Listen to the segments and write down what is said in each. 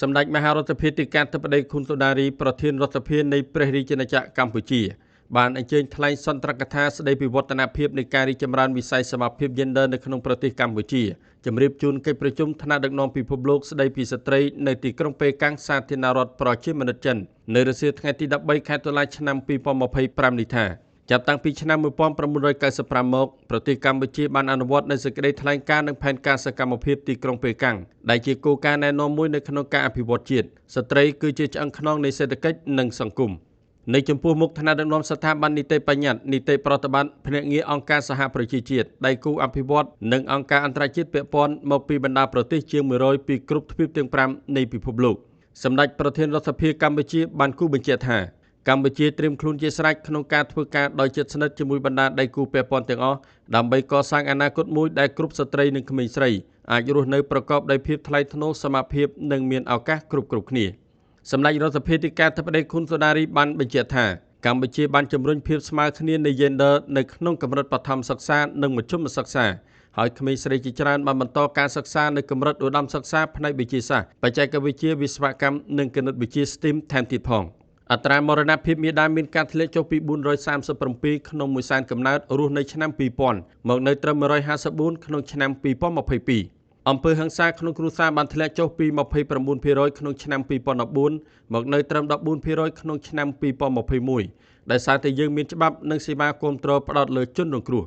សម្ដេចមហារដ្ឋាភិបាលធិបតីខុនសូដារីប្រធានរដ្ឋសភានៃព្រះរាជាណាចក្រកម្ពុជាបានអញ្ជើញថ្លែងសន្ទរកថាស្ដីពីវឌ្ឍនភាពនៃការរីកចម្រើនវិស័យសមភាពយេនឌ័រនៅក្នុងប្រទេសកម្ពុជាជម្រាបជូនកិច្ចប្រជុំថ្នាក់ដឹកនាំពិភពលោកស្ដីពីស្ត្រីនៅទីក្រុងប៉េកាំងសាធារណរដ្ឋប្រជាមានិតចិននៅរសៀលថ្ងៃទី13ខែតុលាឆ្នាំ2025នេះថាចាប់តាំងពីឆ្នាំ1995មកប្រទេសកម្ពុជាបានអនុវត្តនូវសេចក្តីថ្លែងការណ៍និងផែនការសកម្មភាពទីក្រុងប៉េកាំងដែលជាគោលការណ៍ណែនាំមួយនៅក្នុងការអភិវឌ្ឍជាតិស្ត្រីគឺជាឆ្អឹងខ្នងនៃសេដ្ឋកិច្ចនិងសង្គមនៅចំពោះមុខថ្នាក់ដឹកនាំស្ថាប័ននីតិបញ្ញត្តិនីតិប្រតិបត្តិភ្នាក់ងារអង្គការសហប្រជាជាតិដៃគូអភិវឌ្ឍនិងអង្គការអន្តរជាតិពាក់ព័ន្ធមកពីបណ្ដាប្រទេសជាង100ពីគ្រប់ទ្វីបទាំង5នៃពិភពលោកសម្ដេចប្រធានរដ្ឋសភាកម្ពុជាបានគូបញ្ជាក់ថាកម្ពុជាត្រៀមខ្លួនជាស្រេចក្នុងការធ្វើការដោយជិតស្និទ្ធជាមួយបណ្ដាដៃគូពាក់ព័ន្ធទាំងអស់ដើម្បីកសាងអនាគតមួយដែលគ្រប់ស្ត្រីនិងក្មេងស្រីអាចរស់នៅប្រកបដោយភាពថ្លៃថ្នូរសមភាពនិងមានឱកាសគ្រប់គ្នាសម្ដេចរដ្ឋាភិបាលធិបតីខុនសូដារីបានបញ្ជាក់ថាកម្ពុជាបានជំរុញភាពស្មើគ្នានៃ Gender នៅក្នុងកម្រិតបឋមសិក្សានិងមធ្យមសិក្សាហើយក្មេងស្រីជាច្រើនបានបន្តការសិក្សានៅកម្រិតឧត្តមសិក្សាផ្នែកវិទ្យាសាស្ត្របច្ចេកវិទ្យាវិស្វកម្មនិងគណិតវិទ្យា STEAM ថែមទៀតផងអត្រាមរណភាពមាតាមានការធ្លាក់ចុះពី437ក្នុងមួយសែនកំណើតរស់នៅឆ្នាំ2000មកនៅត្រឹម154ក្នុងឆ្នាំ2022អំពើហិង្សាក្នុងគ្រួសារបានធ្លាក់ចុះពី29%ក្នុងឆ្នាំ2014មកនៅត្រឹម14%ក្នុងឆ្នាំ2021ដោយសារតែយើងមានច្បាប់និងសេវាគាំទ្រផ្ដោតលើជនរងគ្រោះ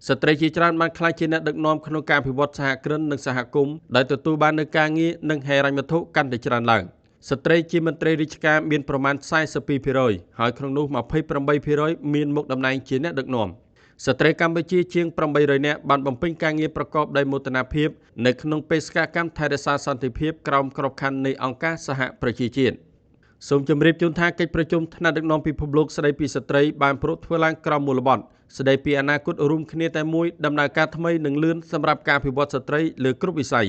ស្ត្រីជាច្រើនបានក្លាយជាអ្នកដឹកនាំក្នុងការអភិវឌ្ឍសហគ្រិននិងសហគមន៍ដែលទទួលបាននូវការងារនិងហិរញ្ញវត្ថុកាន់តែច្រើនឡើងស្ត្រីជាមន្ត្រីរាជការមានប្រមាណ42%ហើយក្នុងនោះ28%មានមុខតំណែងជាអ្នកដឹកនាំស្ត្រីកម្ពុជាជាង800នាក់បានបំពេញការងារប្រកបដោយមោទនភាពនៅក្នុងបេសកកម្មថែរក្សាសន្តិភាពក្រោមក្របខ័ណ្ឌនៃអង្គការសហប្រជាជាតិសូមជម្រាបជូនថាកិច្ចប្រជុំថ្នាក់ដឹកនាំពិភពលោកស្ដីពីស្ត្រីបានប្រារព្ធធ្វើឡើងក្រោមមូលបទស្ដីពីអនាគតរួមគ្នាតែមួយដំណើរការថ្មីនិងលឿនសម្រាប់ការអភិវឌ្ឍស្ត្រីលើគ្រប់វិស័យ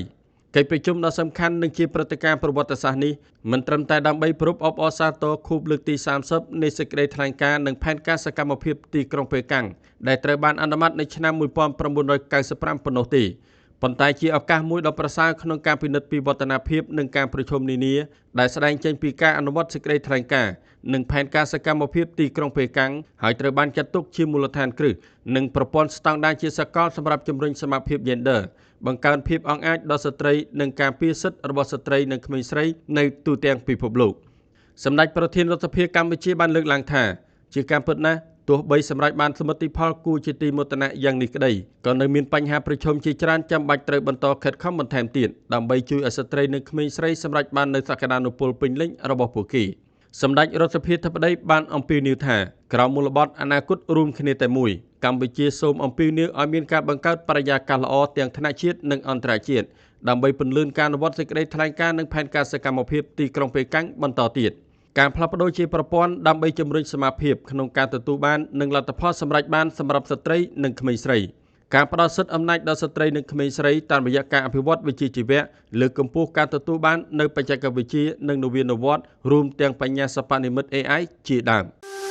កិច្ចប្រជុំដ៏សំខាន់និងជាព្រឹត្តិការណ៍ប្រវត្តិសាស្ត្រនេះមិនត្រឹមតែដើម្បីប្រារព្ធអបអរសាទរខួបលើកទី30នៃសេចក្តីថ្លែងការណ៍និងផែនការសកម្មភាពទីក្រុងប៉េកាំងដែលត្រូវបានអនុម័តនៅឆ្នាំ1995ប៉ុណ្ណោះទេប៉ុន្តែជាឱកាសមួយដ៏ប្រសើរក្នុងការពិនិត្យពីវឌ្ឍនភាពនិងការប្រជុំនានាដែលស្ដែងចេញពីការអនុវត្តសេចក្តីថ្លែងការណ៍និងផែនការសកម្មភាពទីក្រុងប៉េកាំងហើយត្រូវបានចាត់ទុកជាមូលដ្ឋានគ្រឹះនិងប្រព័ន្ធស្តង់ដារជាសកលសម្រាប់ជំរុញសមភាពយេនឌ័របង្កើនភាពអង់អាចដល់ស្ត្រីនិងការពារសិទ្ធិរបស់ស្ត្រីនិងក្មេងស្រីនៅទូទាំងពិភពលោកសម្ដេចប្រធានរដ្ឋសភាកម្ពុជាបានលើកឡើងថាជាការពិតណាស់ទោះបីសម្រេចបានសមិទ្ធផលគួរជាទីមោទនៈយ៉ាងនេះក្តីក៏នៅមានបញ្ហាប្រឈមជាច្រើនចាំបាច់ត្រូវបន្តខិតខំបន្ថែមទៀតដើម្បីជួយឲ្យស្ត្រីនិងក្មេងស្រីសម្រេចបាននូវសក្តានុពលពេញលេញរបស់ពួកគេសម្ដេចរដ្ឋសភាធិបតីបានអំពាវនាវថាក្រោមមូលបទអនាគតរួមគ្នាតែមួយកម្ពុជាសូមអំពាវនាវឲ្យមានការបង្កើតបរិយាកាសល្អទាំងថ្នាក់ជាតិនិងអន្តរជាតិដើម្បីពន្លឿនការអនុវត្តសេចក្តីថ្លែងការណ៍និងផែនការសកម្មភាពទីក្រុងប៉េកាំងបន្តទៀតការផ្លាស់ប្ដូរជាប្រព័ន្ធដើម្បីជំរុញសមាភាពក្នុងការទទួលបាននិងលទ្ធផលសម្រេចបានសម្រាប់ស្ត្រីនិងក្មេងស្រីការផ្ដល់សិទ្ធិអំណាចដល់ស្ត្រីនិងក្មេងស្រីតាមរយៈការអភិវឌ្ឍវិជ្ជាជីវៈលើកកម្ពស់ការទទួលបាននូវបច្ចេកវិទ្យានិងនវានុវត្តន៍រួមទាំងបញ្ញាសិប្បនិម្មិត AI ជាដើម។